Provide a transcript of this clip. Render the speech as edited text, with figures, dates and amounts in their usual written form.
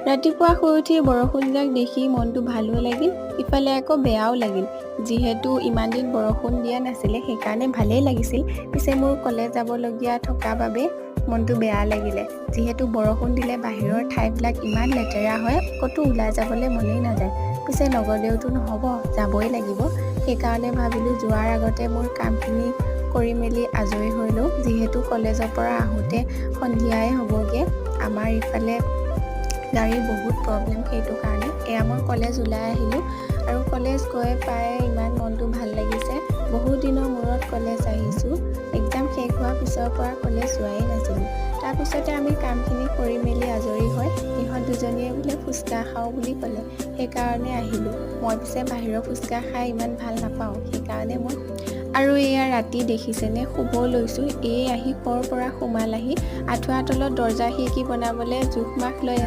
ৰাতিপুৱা শুই উঠি বৰষুণজাক দেখি মনটো ভালো লাগিল, ইফালে আকৌ বেয়াও লাগিল। যিহেতু ইমান দিন বৰষুণ দিয়া নাছিলে, সেইকাৰণে ভালেই লাগিছিল। পিছে মোৰ কলেজ যাবলগীয়া থকা বাবে মনটো বেয়া লাগিলে, যিহেতু বৰষুণ দিলে বাহিৰৰ ঠাইবিলাক ইমান লেতেৰা হয়, ক'তো ওলাই যাবলৈ মনেই নাযায়। পিছে নগ'লেওতো নহ'ব, যাবই লাগিব। সেইকাৰণে ভাবিলোঁ যোৱাৰ আগতে মোৰ কামখিনি কৰি মেলি আজৰি হৈ লওঁ, যিহেতু কলেজৰ পৰা আহোঁতে সন্ধিয়াই হ'বগৈ। আমাৰ ইফালে গাড়ীৰ বহুত প্ৰব্লেম, সেইটো কাৰণে। এয়া মই কলেজ ওলাই আহিলোঁ আৰু কলেজ গৈ পাই ইমান মনটো ভাল লাগিছে। বহুত দিনৰ মূৰত কলেজ আহিছোঁ। এক্সাম শেষ হোৱাৰ পিছৰ পৰা কলেজ যোৱাই নাছিলোঁ। তাৰপিছতে আমি কামখিনি কৰি মেলি আজৰি হৈ ইহঁত দুজনীয়ে বোলে ফুচকা খাওঁ বুলি ক'লে, সেইকাৰণে আহিলোঁ। মই পিছে বাহিৰৰ ফুচকা খাই ইমান ভাল নাপাওঁ, সেইকাৰণে মই। আৰু এয়া ৰাতি দেখিছেনে, শুব লৈছোঁ, এই আহি ক'ৰ পৰা সোমাল আহি আঁঠুৱা তলত দৰ্জা খিৰিকী বনাবলৈ জোখ মাখ লৈ আছে।